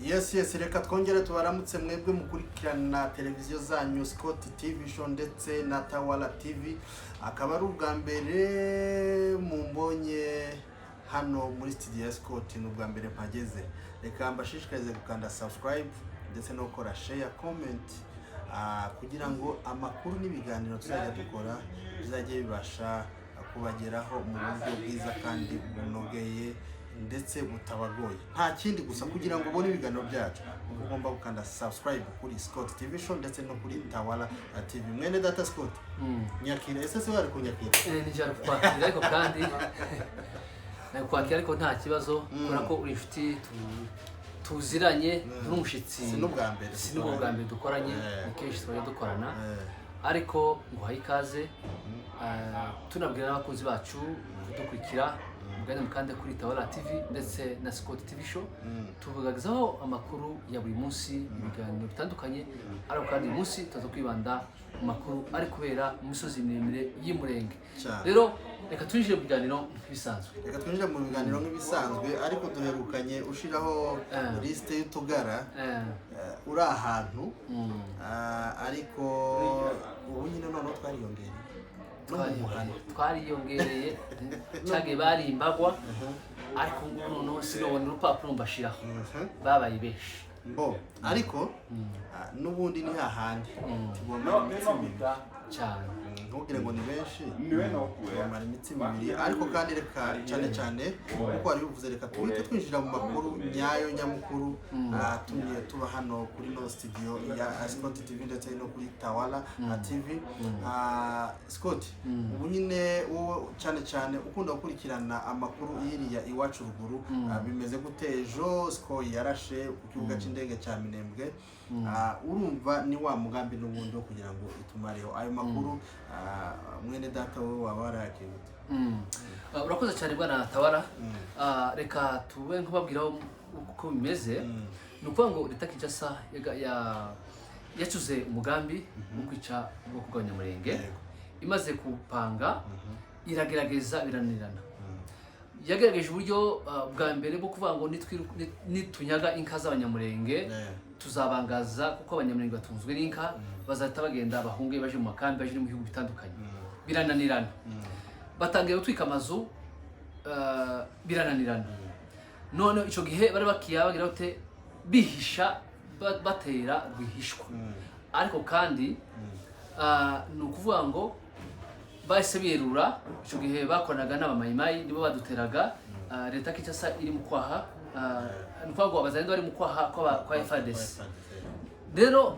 Yes, reka twongere tubaramutse mwebwe mukurikirana televiziyo zanyu Scott TV Show ndetse na Tawala TV. Akaba ari ubwa mbere mumbonye hano muri studio ya Scott, ni ubwa mbere mpageze. Reka mbashishikarize gukanda subscribe ndetse no gukora share, comment, kugira ngo amakuru n'ibiganiro tuzajya dukora bizajye bibasha kubageraho mu buryo bwiza kandi bunogeye ndetse butabagoye. Nta kindi, gusa kugira ngo ubone ibiganiro byacu uba ugomba gukanda subscribe kuri Scott TV Show ndetse no kuri Tawala TV. Mwene data Scott, nyakira. Ese se wari kunyakira? Nijoro kukwakira, ariko kandi nakwakira, ariko nta kibazo, kubera ko uri inshuti, tuziranye, nturi umushyitsi. Si n'ubwa mbere. Si n'ubwo bwa mbere dukoranye. Ni kenshi twajya dukorana. Ariko nguhaye ikaze, tunabwira n'abakunzi bacu kudukurikira mugane mukande kuri Tawala TV ndetse na Scott TV Show. Tuvugagezaho amakuru ya buri munsi, ibiganiro bitandukanye, ariko kandi uyu munsi tuza kwibanda mu makuru ari kubera mu misozi miremire y'Imurenge. Cyane. Rero reka twinjire mu biganiro nk'ibisanzwe. Reka twinjire mu biganiro nk'ibisanzwe, ariko duherukanye ushiraho lisite y'utugara, uri ahantu, ariko ubu nyine noneho twariyongereye no mu muhanda. Twariyongereye. Cyagiye bari imbagwa, ariko ubu noneho sinobona urupapuro mbashiraho, babaye benshi. Mbo ariko n'ubundi ni hahandi tugomba imitsi mibiri. Cyane. Ntugire ngo ni benshi, tubamara imitsi mibiri. Ariko kandi reka cyane cyane kuko wari bivuze, reka tuhite twinjira mu makuru nyayo nyamukuru atumye tuba hano kuri no studio ya Scott TV ndetse no kuri Tawala TV. Scott, ubu nyine wowe cyane cyane ukunda gukurikirana amakuru y'iriya iwacu ruguru, bimeze gute? Ejo Sukhoi yarashe ku kibuga cy'indege cya Minembwe. Urumva ni wa mugambi n'ubundi wo kugira ngo itumareho ayo makuru. Mwene data, wowe waba warayakiriye gute? Urakoze cyane, bwana Tawara. Reka tube nk'ubabwiraho uko bimeze. Ni ukuvuga ngo leta Kinshasa yacuze umugambi wo kwica ubwoko bw'Abanyamurenge. Imaze kupanga, iragerageza, birananirana. Yagerageje uburyo bwa mbere bwo kuvuga ngo nitunyaga inka z'Abanyamurenge, tuzabangaza, kuko Abanyamurenge batunzwe n'inka, bazahita bagenda bahunge baje mu makambi, baje no mu bihugu bitandukanye. Birananirana. Batangira gutwika amazu, birananirana. None icyo gihe bari bakiya bagira bate? Bihisha, batera rwihishwa. Ariko kandi ni ukuvuga ngo bahise berura. Icyo gihe bakoranaga n'Abamayimayi, nibo baduteraga. Leta Kinshasa iri mu kwaha, ni ukuvuga ngo Abazalendo bari mu kwaha kwa FARDC. Rero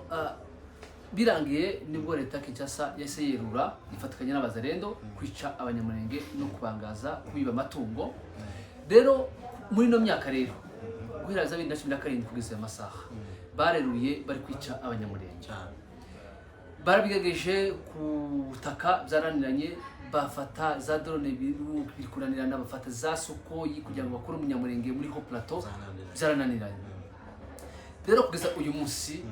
birangiye nibwo leta Kinshasa yahise yerura, ifatikanya n'Abazalendo kwica Abanyamurenge no kubangaza, kubiba amatungo. Rero muri ino myaka rero, guhera za 2017 kugeza aya masaha, bareruye bari kwica Abanyamurenge. Cyane. Barabigerageje ku butaka, byarananiranye. Bafata za drone, biri kunanirana. Bafata za Sukhoi kugira ngo bakure Umunyamurenge muri Haut Plateau, Byarananiranye. byarananiranye. Rero kugeza uyu munsi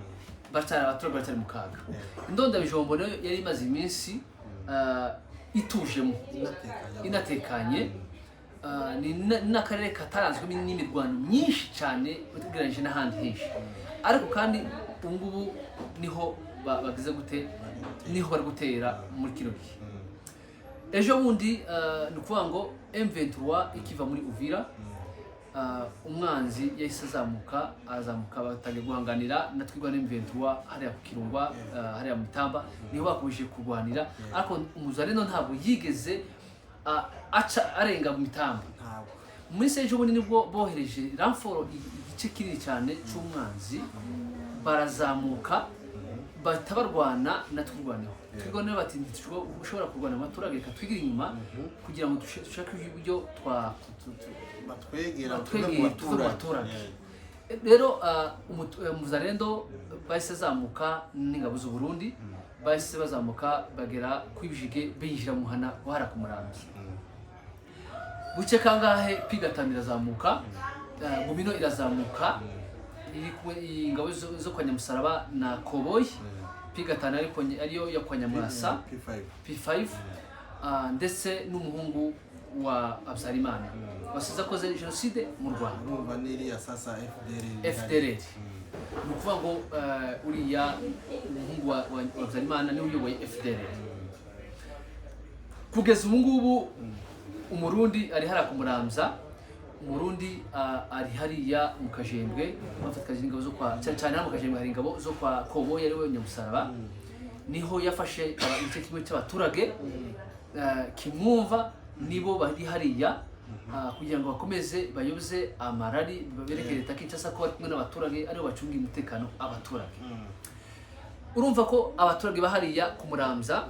baracyari, abaturage baracyari mu kaga. Indondabijombo nayo yari imaze iminsi itujemo, inatekanye. Inatekanye. Ni n'akarere kataranzwemo n'imirwano myinshi cyane ugereranyije n'ahandi henshi. Ariko kandi ubu ngubu niho bagize gute? Niho bari gutera muri kino gihe. Ejo bundi, ni ukuvuga ngo M23 ikiva muri Uvira, umwanzi yahise azamuka, arazamuka, batangiye guhanganira na twigwa na M23 hariya ku Kirungwa, hariya mu Mitamba niho bakomeje kurwanira. Ariko Umuzalendo ntabwo yigeze aca arenga mu Mitamba. Ntabwo. Muri ejo bundi nibwo bohereje renfort, igice kinini cyane cy'umwanzi, barazamuka, bahita barwana na Twirwaneho. Twirwaneho bati: "Ntitushobora kurwana abaturage, reka twigire inyuma kugira ngo dushake uburyo twa batwegera, tuve mu batwegeye, tuve mu baturage." baturage. Rero Umuzalendo bahise azamuka n'ingabo z'u Burundi, bahise bazamuka bagera kwibijige, binjira mu muhana wahara ku Murambi. Buce kangahe, P5 irazamuka, Gumino irazamuka, iri kumwe ingabo zo kwa Nyamusaraba na Koboyi. P5 ariko ariyo yo kwa Nyamwasa. P5. P5, ndetse n'umuhungu wa Habyarimana wasize akoze jenoside mu Rwanda. Urumva n'iriya sasa FDLR. FDLR, ni ukuvuga ngo uriya umuhungu wa Habyarimana niwe uyoboye FDLR kugeza ubu ngubu. Umurundi ari hariya kumuramza, Umurundi ari hariya mu Kajembwe, bafatanyije n'ingabo zo kwa, cyane cyane hano mu Kajembwe hari ingabo zo kwa Koboyi, ari we Nyamusaraba. Niho yafashe igice kimwe cy'abaturage kimwumva, nibo bari hariya kugira ngo bakomeze bayoboze amarari, babereke leta Kinshasa ko bari kumwe n'abaturage, aribo bacungira umutekano abaturage. Urumva ko abaturage ba hariya ku Muramza,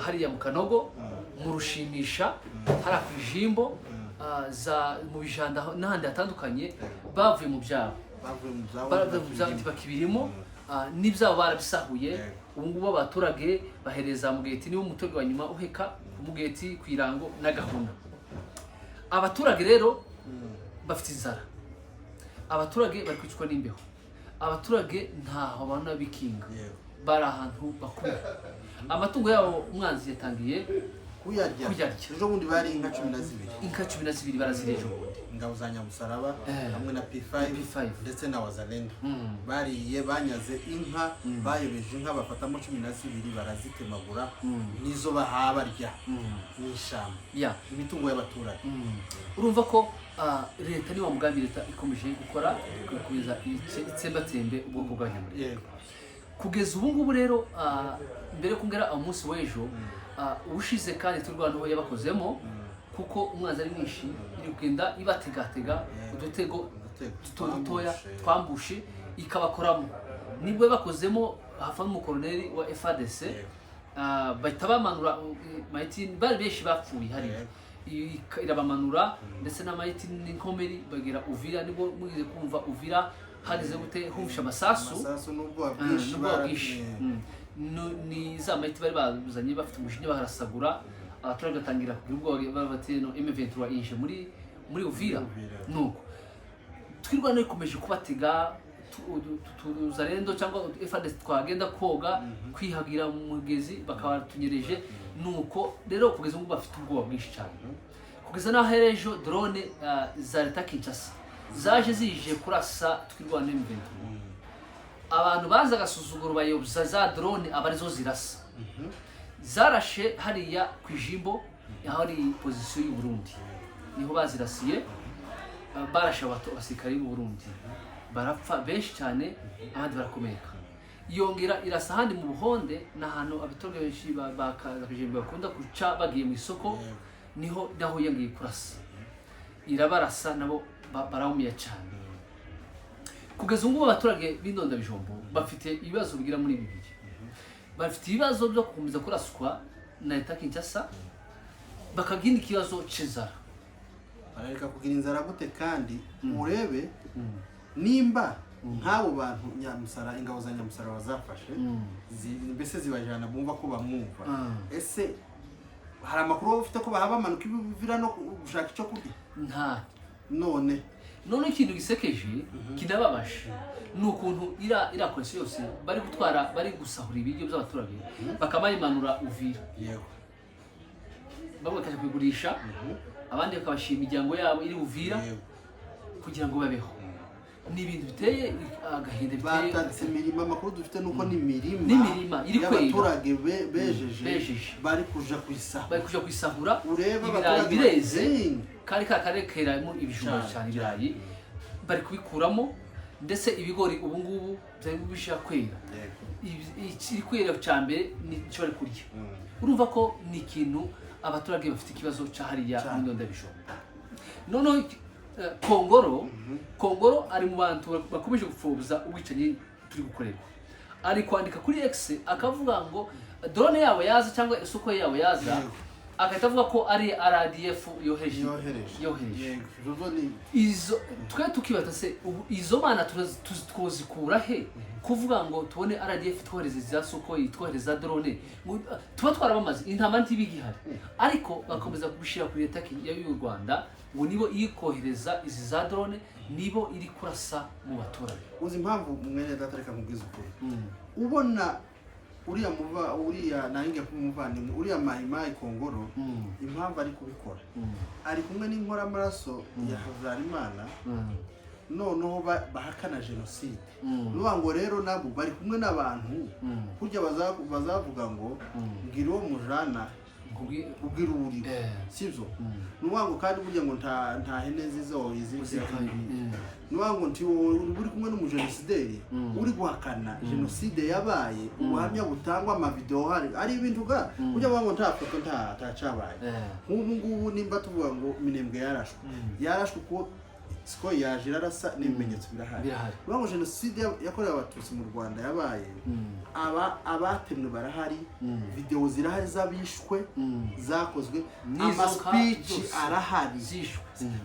hariya mu Kanogo, mu Rushimisha, hariya ku Ijimbo, za mu Bijanda n'ahandi hatandukanye, bavuye mu byabo. Bavuye mu byabo. Bavuye mu byabo, ntibakibirimo, n'ibyabo barabisahuye. Ubu ngubu abaturage bahereza Mugeti, niwo muturage wa nyuma uheka Mugeti ku Irango n'Agahuna. Abaturage rero bafite inzara, abaturage bari kwicwa n'imbeho, abaturage ntaho babona bikinga. Bari ahantu bakura amatungo yabo, umwanzi yatangiye kuyarya. Kuyarya. Ejo bundi bari inka 12. Inka 12 baraziriye ejo bundi. Ingabo za Nyamusaraba hamwe na P5 P5. ndetse na Wazalendo bariye, banyaze inka, bayobeje inka, bafatamo 12 barazitemagura, nizo baha barya mu ishyamba, imitungo y'abaturage. Urumva ko leta niwo mugambi leta ikomeje gukora, igakomeza itsembatsembe ubwoko bwa Nyamurenge. Kugeza ubu ngubu rero, mbere yo kongera umunsi w'ejo ubushize, kandi Twirwaneho yabakozemo, kuko umwanzi ari mwinshi, iri kugenda ibategatega udutego Udutego. duto dutoya. Twambushe. Twambushe ikabakoramo. Nibwo yabakozemo, havamo umukoroneri wa FARDC. Bahita bamanura mayiti, bari benshi bapfuye hariya. Irabamanura ndetse na mayiti n'inkomeri, bagera Uvira. Nibwo mwize kumva Uvira hageze gute, humvisha amasasu. Amasasu n'ubwoba bwinshi. N'ubwoba bwinshi. Ni za mayiti bari bazanye, bafite umujinya, barasagura abaturage, batangira kugira ubwoba, bati: "No M23 yinjiye muri Uvira." Uvira. Nuko Twirwaneho ikomeje kubatega tuzarendo cyangwa FARDC, twagenda koga kwihagira mu mugezi bakabatunyereje. Nuko rero kugeza ubu bafite ubwoba bwinshi cyane, kugeza n'aho ejo drone za leta Kinshasa zaje zije kurasa Twirwaneho M23. Abantu baza agasuzuguro, bayoboza za drone aba arizo zirasa. Zarashe hariya ku Ijimbo, aho ari position y'u Burundi, niho bazirasiye. Barashe abasirikare b'u Burundi, barapfa benshi cyane, abandi barakomereka. Yongera irasa ahandi mu Buhonde, ni ahantu abaturage benshi ba Kajembe bakunda guca bagiye mu isoko, niho naho yongeye kurasa, irabarasa, nabo barawumiye cyane. Kugeza ubu ngubu abaturage b'Indondabijombo bafite ibibazo bigera muri bibiri. Bafite ibibazo byo gukomeza kuraswa na leta Kinshasa, bakagira ikibazo c'inzara. Barareka kugira inzara gute? Kandi urebe nimba nk'abo bantu Nyamusara, ingabo za Nyamusara bazafashe, mbese zibajyana, bumva ko bamwumva. Ese hari amakuru wowe ufite ko bahaba bamanuka ibivira no gushaka icyo kurya? Nta. None? None ikintu gisekeje kinababaje ni ukuntu iriya coalition yose bari gutwara, bari gusahura ibiryo by'abaturage, bakabayimanura Uvira. Bamwe bakajya kubigurisha, abandi bakabashima imiryango yabo iri Uvira kugira ngo babeho. Ni ibintu biteye agahinda, biteye Batatse imirima. Amakuru dufite nuko n'imirima N'imirima iri kwera. y'abaturage bejeje Bejeje. bari kuja kuyisahura. Bari kuja kuyisahura. Urebe Ibirayi abaturage bireze. Kari ka karere keramo ibijumba Cyane, cyane, ibirayi bari kubikuramo, ndetse ibigori ubu ngubu byari bishaka kwera. Ikiri kwera cya mbere nicyo bari kurya. Urumva ko ni ikintu abaturage bafite ikibazo cya hariya Cyane. muri Ndondabijumba. Noneho Kongoro, Kongoro ari mu bantu bakomeje gupfobya ubwicanyi turi gukorerwa. Ari kwandika kuri X akavuga ngo drone yabo yaza cyangwa isoko yabo yaza, agahita avuga ko ari RDF yohereje. Yohereje. Yohereje. Yego, izo zo ni Izo twe tukibata se ubu izo mana twozikura he, kuvuga ngo tubone RDF twohereze za soko, twohereza drone, ngo tuba twarabamaze intama ntibigihari, ariko bakomeza kubishyira kuri leta y'u Rwanda ngo nibo iri kohereza izi za drone, nibo iri kurasa mu baturage. Uzi impamvu, mwene data? Reka nkubwize ukuri. Ubona Uriya muva, uriya nanjye kumuvandimwe, uriya Mayimayi Kongoro, impamvu ari kubikora, ari kumwe n'inkoramaraso ya Habyarimana, noneho bahakana jenoside. Nuvuga ngo rero nabo bari kumwe n'abantu kurya bazavuga ngo mbwira uwo mujana ubwira uburiro, sibyo? Nuvuga ngo kandi burya ngo nta hene nziza wayizirikira. Nuvuga ngo nti wowe uri kumwe n'umujenosideri uri guhakana jenoside yabaye, ubuhamya butangwa, amavideo hari, ari ibintu ga burya bavuga ngo nta foto nta cyabaye. Nk'ubu ngubu nimba tuvuga ngo Minembwe yarashwe, yarashwe kuko siko yaje irarasa, n'ibimenyetso birahari. Birahari. Bivuga ngo jenoside yakorewe Abatutsi mu Rwanda yabaye, aba abatemwe barahari, videwo zirahari z'abishwe zakozwe, N'izo amaspeech zose arahari. Zishwe.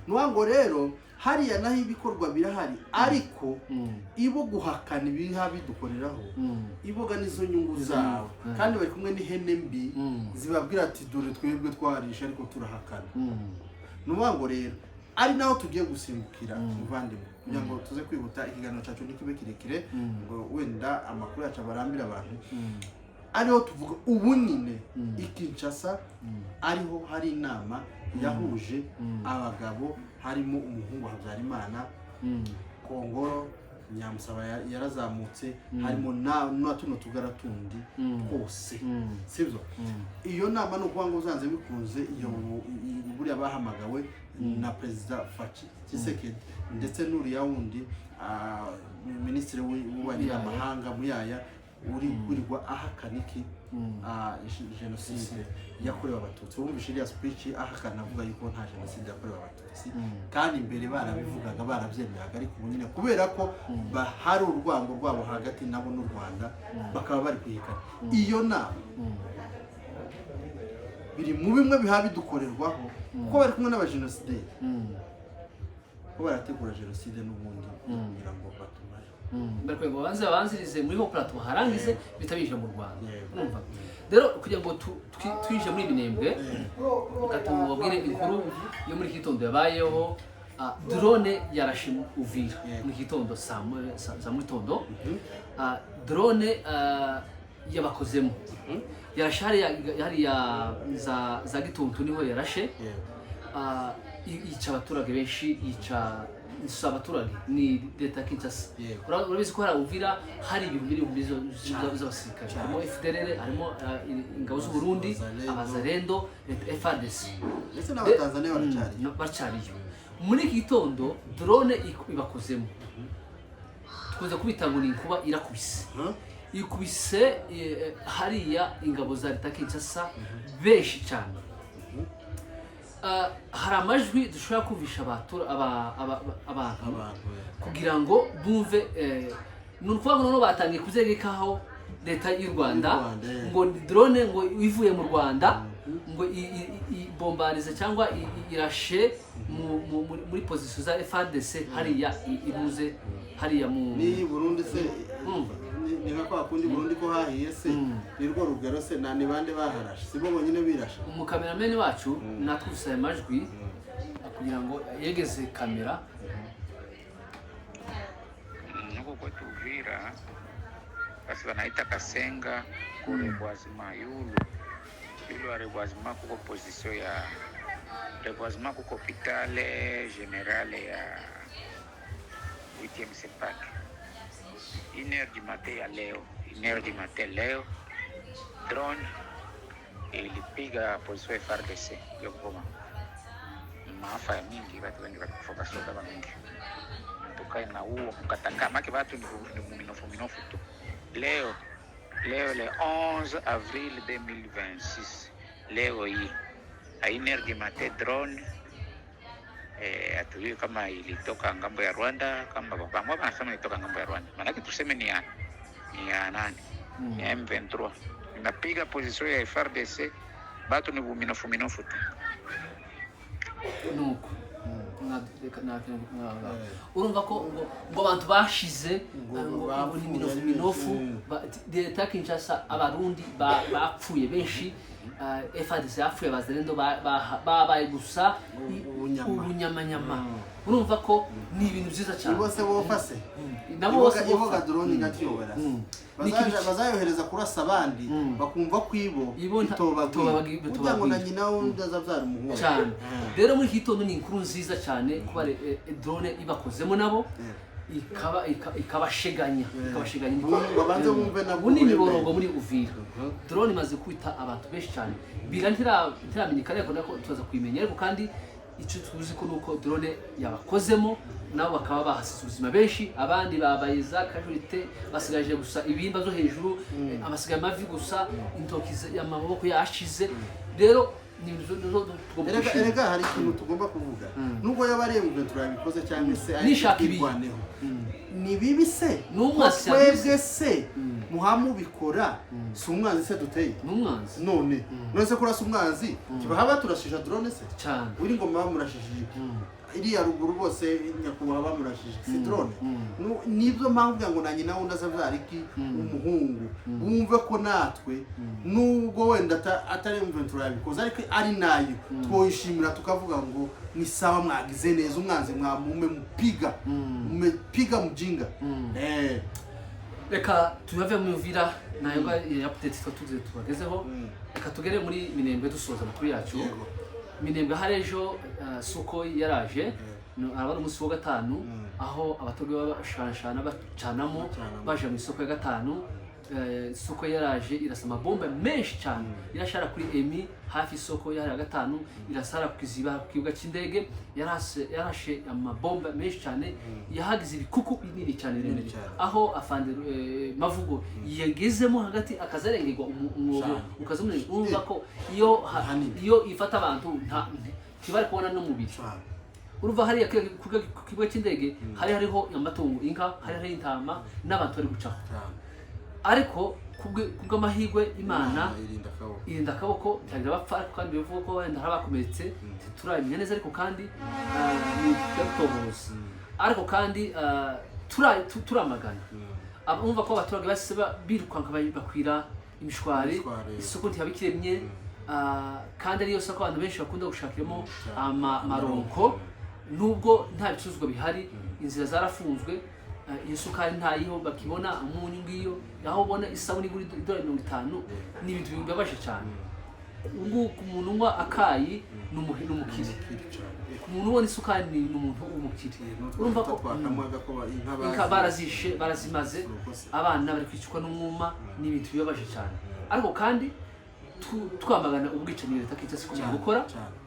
Nuvuga ngo rero hariya naho ibikorwa birahari, ariko ibo guhakana ibiha bidukoreraho, iboga nizo nyungu zawe, kandi bari kumwe n'ihene mbi zibabwira ati: "Dore twebwe twarishe ariko turahakana." Ni ukuvuga ngo rero ari naho tugiye gusimbukira, muvandimwe, kugira ngo tuze kwihuta, ikiganiro cyacu ntikibe kirekire, ngo wenda amakuru yacu abarambire abantu. Ariho tuvuga ubu nyine i Kinshasa, ariho hari inama yahuje abagabo, harimo umuhungu wa Habyarimana, Kongoro Nyamusaba, yarazamutse, harimo na tuno tugara tundi twose, sibyo? Iyo nama ni ukuvuga ngo uzanze bikunze iyo buriya bahamagawe na Perezida Fatshi Tshisekedi ndetse n'uriya wundi minisitiri w'ububanyi Muyaya. n'amahanga Muyaya, uri kwirirwa ahakana iki? Jenoside yakorewe Abatutsi. Wumvise iriya speech ahakana, avuga yuko nta jenoside yakorewe Abatutsi, kandi imbere barabivugaga, barabyemeraga, ariko ubu nyine kubera ko hari urwango rwabo hagati nabo n'u Rwanda, bakaba bari kuyihakana. Iyo nama biri mu bimwe biha bidukorerwaho, kuko bari kumwe n'abajenosideri, ko barategura jenoside n'ubundi kugira ngo batumare. Bari kugira ngo babanze babanzirize muri ho plateau, harangize bita binjira mu Rwanda. Urumva rero, kugira ngo twinjire muri Minembwe, reka tubabwire inkuru yo muri iki gitondo yabayeho. Drone yarashe Uvira muri iki gitondo saa mu gitondo. Drone yabakozemo, yarashe hariya za Gituntu, niho yarashe. Yica abaturage benshi, yica si abaturage, ni leta ya Kinshasa. Urabizi ko hari Uvira hari ibihumbi n'ibihumbi z'abasirikare, harimo FDLR, harimo ingabo z'u Burundi, Abazalendo. Abazalendo, leta, FARDC. Ndetse n'Abatanzaniya baracyariyo. Baracyariyo. Muri iki gitondo drone ibakozemo, tukunze kubita ngo ni inkuba irakubise. Ikubise hariya ingabo za leta ya Kinshasa benshi cyane. Hari amajwi dushobora kumvisha abantu abantu kugira ngo bumve. Ni ukuvuga ngo noneho batangiye kuzegekaho leta y'u Rwanda Y'u Rwanda, eh. ngo ni drone ngo ivuye mu Rwanda, ngo ibombarize cyangwa irashe muri position za FARDC hariya ibuze hariya mu Ni Burundi se? Ni nka kwa kundi Burundi ko hahiye se, ni rwo rugero se na ni bande baharashe? Si bo bonyine birashe? Umukameramani wacu natwumvise aya majwi kugira ngo yegeze kamera. Huko kwetu Uvira basi wanaita Kasenga kule Bwazima yulu yulu ya reboisement, kuko position ya reboisement, kuko hôpital général ya 8e CEPAC. 1h du matin ya leo, 1h du matin leo, drone ilipiga position ya FARDC ya Goma. Maafa ya mingi, watu wengi walikufa, basoda ba mingi tukae na huo mkataka make watu ni minofu minofu tu. Leo leo le 11 avril 2026, leo hii à 1h du matin, drone hatujui kama ilitoka ngambo ya Rwanda, kama bamwe wanasema ilitoka ngambo ya Rwanda, maanake tuseme ni ya nani, ni ya M23, inapiga position ya FARDC, batu ni minofu minofu tu. Nuko urumva ko ngo abantu bashize Ngo ngo ngo ni bapfuye minofu ari minofu benshi. Leta ya Kinshasa, Abarundi bapfuye benshi, FARDC yapfuye, Abazalendo babaye gusa Ubunyama. Ubunyamanyama. Urumva ko ni ibintu byiza cyane. Ibo se bopfa se? Nabo bose Iboga bopfa. drone ngatiyobera. Ni ikintu Bazayohereza kurasa abandi, bakumva ko ibo Ibo itobagwira, itobagwira. kugira ngo na nyina wundi azabyara umuhungu. Cyane. Rero muri iki gitondo ni inkuru nziza cyane kuba drone ibakozemo nabo, ikabasheganya, ikabasheganya. Babanze bumve nabwo Ubu ni uburemere. imiborogo muri Uvira. Drone imaze kwita abantu benshi cyane. Bira ntiramenyekana, ariko nako tuza kuyimenya. Ariko kandi icyo tuzi ko nuko drone yabakozemo, nabo bakaba bahasize ubuzima benshi, abandi babaye za casualty, basigaje gusa ibihimba byo hejuru, abasigaye amavi gusa, intoki amaboko yashize. Rero ni ibintu tugomba Erega kwishimira. Erega hari ikintu tugomba kuvuga, nubwo yaba ari M23 yabikoze cyangwa se ari Nishaka ibihe. twirwaneho, ni bibi se Ni umwanzi. Ko twebwe se muhamubikora, si umwanzi se duteye? Ni umwanzi. None se kurasa umwanzi kibaha baturashisha drone se? Cyane. Uri ngoma bamurashije iki? Iriya ruguru bose nyakubahwa bamurashije si drone? Nibyo mpamvu kugira ngo na nyina wundi azabyara iki? Umuhungu. Wumve ko natwe nubwo wenda atari M23 yabikoze, ariko ari nayo, twoyishimira tukavuga ngo ni sawa, mwagize neza, umwanzi mwamume mupiga, mumepiga mujinga. Reka tuyave mu Uvira nayo ya update tuba tugize tubagezeho. Reka tugere muri Minembwe dusoza amakuru yacu. Yego. Minembwe hari ejo Sukhoi yaraje. Araba ari umunsi wa gatanu, aho abaturage baba bashanshana bacanamo, Bacanamo. baje mu isoko ya gatanu. Sukhoi yaraje irasa amabombe menshi cyane, irashara kuri emi hafi isoko ya gatanu, irasara ku kiziba ku kibuga cy'indege, yarashe amabombe menshi cyane, yahagize ibikuku binini cyane Binini birebire, cyane. aho afande Mavugo yagezemo hagati akazarengerwa umwobo Cyane. ukazamurenga. Urumva ko iyo Hanini. iyo ifata abantu ntibari kubona n'umubiri. Cyane. Urumva hariya ku kibuga cy'indege hari hariho amatungo, inka, hari hariho intama n'abantu bari gucaho. Cyane. Ariko kubw'amahirwe Imana irinda akaboko. Irinda akaboko, ntihagira abapfa. Ariko kandi bivuga ko wenda hari abakomeretse, ntituramenya neza. Ariko kandi ni tutohoza. Ariko kandi turamagana. Urumva ko abaturage bahise birukanka bakwira imishwari. Imishwari. Isoko ntiyabikiremye, kandi ariyo soko abantu benshi bakunda gushakiramo Cyane. amaronko. Nubwo nta bicuruzwa bihari, inzira zarafunzwe, iyo sukari ntayiho bakibona, umunyu ngiyo, aho ubona isabune igura idolari 50. Ni ibintu bibabaje cyane. Ubu ngubu ku muntu unywa akayi ni umukire. Umukire cyane. Ku muntu ubona isukari ni umuntu w'umukire. Urumva ko Twakamwaga ko inka inka barazishe, barazimaze. Nuko se. Abana bari kwicwa n'umwuma. Ni ibintu bibabaje cyane. Ariko kandi twamagana ubwicanyi leta Kinshasa ikomeje gukora Cyane.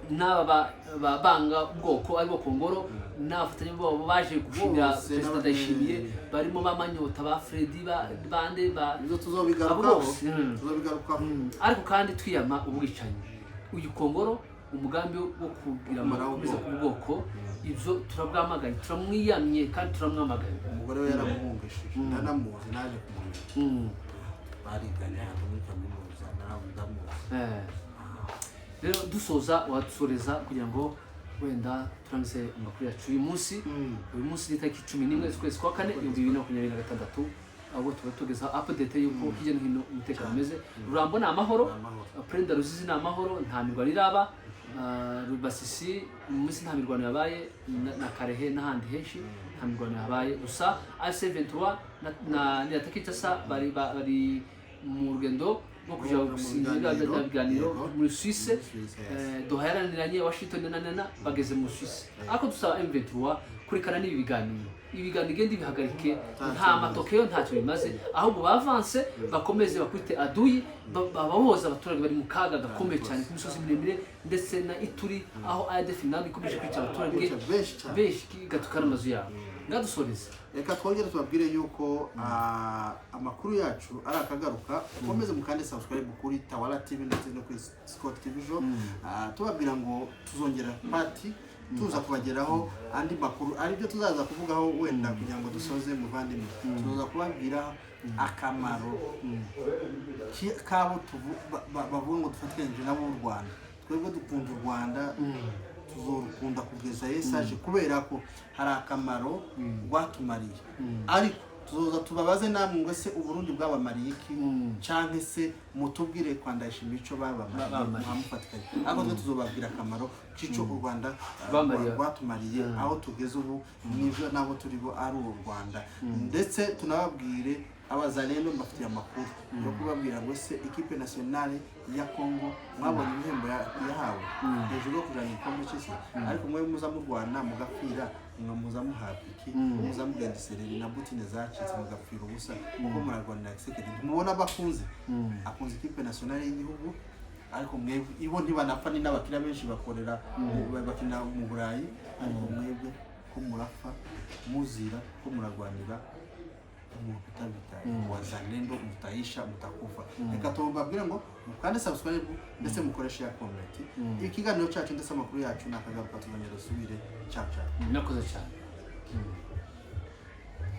n'aba banga bwoko aribo Kongoro n'abafatanya babo baje gushimira Bose Perezida Ndayishimiye, barimo ba Manyota, ba Fredi, bande ba Ibyo tuzobigarukaho. Abo bose. Tuzobigarukaho. Ariko kandi twiyama ubwicanyi. Uyu Kongoro umugambi wo kugira ngo Kumaraho akomeze ubwoko. ku bwoko, ibyo turabwamaganye, turamwiyamye kandi turamwamaganye. Umugore we yaramuhungishije, ndanamuzi, naje kumumenya. Bariganye ahantu muri kaminuza, nawe ndamuzi. Rero dusoza, wadusoreza kugira ngo wenda turangize amakuru yacu uyu munsi. Uyu munsi ni tariki 11 z'ukwezi kwa kane 2026, ahubwo tuba tugezaho update y'uko hirya no hino umutekano umeze. Rurambo ni amahoro. Ni amahoro. Perezida Ruzizi ni amahoro, nta mirwano iraba. Rubasisi mu minsi nta mirwano yabaye, na Karehe n'ahandi henshi nta mirwano yabaye. Gusa AFC 23 na Kinshasa bari mu rugendo rwo kuja Mu gusinya biganiro, ibiganiro yego. muri Suisse. Muri Suisse, yes. Doha yaraniranye, Washington na bageze mu Suisse. Ariko dusaba M23 kurekana n'ibi biganiro, ibiganiro igenda ibihagarike, nta matokeyo, ntacyo bimaze. Ahubwo bavanse bakomeze bakubite aduyi, babahoza abaturage bari mu kaga gakomeye cyane ku misozi miremire ndetse na Ituri, aho ADF nayo ikomeje kwica abaturage Kwica benshi cyane. benshi, igatukana amazu yabo. Ngadusoreza. Reka twongere tubabwire yuko amakuru yacu ari akagaruka. Mukomeze mukande subscribe kuri Tawala TV ndetse no kuri Scott TV Show. Tubabwira ngo tuzongera pati tuza kubageraho andi makuru, aribyo tuzaza kuvugaho wenda kugira ngo dusoze. Muvandimwe, tuzaza kubabwira akamaro k'abo bavuga ngo dufatanyije nabo u Rwanda. Twebwe dukunda u Rwanda, tuzorukunda kugeza Yesu aje, kubera ko hari akamaro rwatumariye, ariko Tuzoza tubabaze namwe ngo ese Uburundi bwabamariye iki, canke se mutubwire kwa Ndayishimiye ico babamariye. Babamariye. Mwamufatikanye, ariko twe tuzobabwira akamaro k'ico u Rwanda Bamariye. rwatumariye, aho tugeze ubu nivyo nabo turi bo ari u Rwanda. Ndetse tunababwire abazalendo, mbafitiye amakuru yo kubabwira ngo ese équipe nationale ya Congo mwabonye ibihembo yahawe hejuru yo kujana igikombe cy'isi, ariko mwe muza murwana mugapfira, mwe muza muhabwa iki? Muza mugenda isereri na butine zacitse, mugapfira ubusa kuko murarwanira Tshisekedi. Ntimubona abakunze akunze équipe nationale y'igihugu, ariko mwebwe ibo ntibanapfa, ni n'abakiriya benshi bakorera bakina mu Burayi, ariko mwebwe ko murapfa muzira ko murarwanira umuntu utabitaye. Wazalendo mutaisha, mutakufa. Reka tubabwire ngo mukande subscribe ndetse mukoreshe ya comment. Ikiganiro cyacu ndetse amakuru yacu nakagaruka, tuzongera dusubire. Ciao ciao. Murakoze cyane.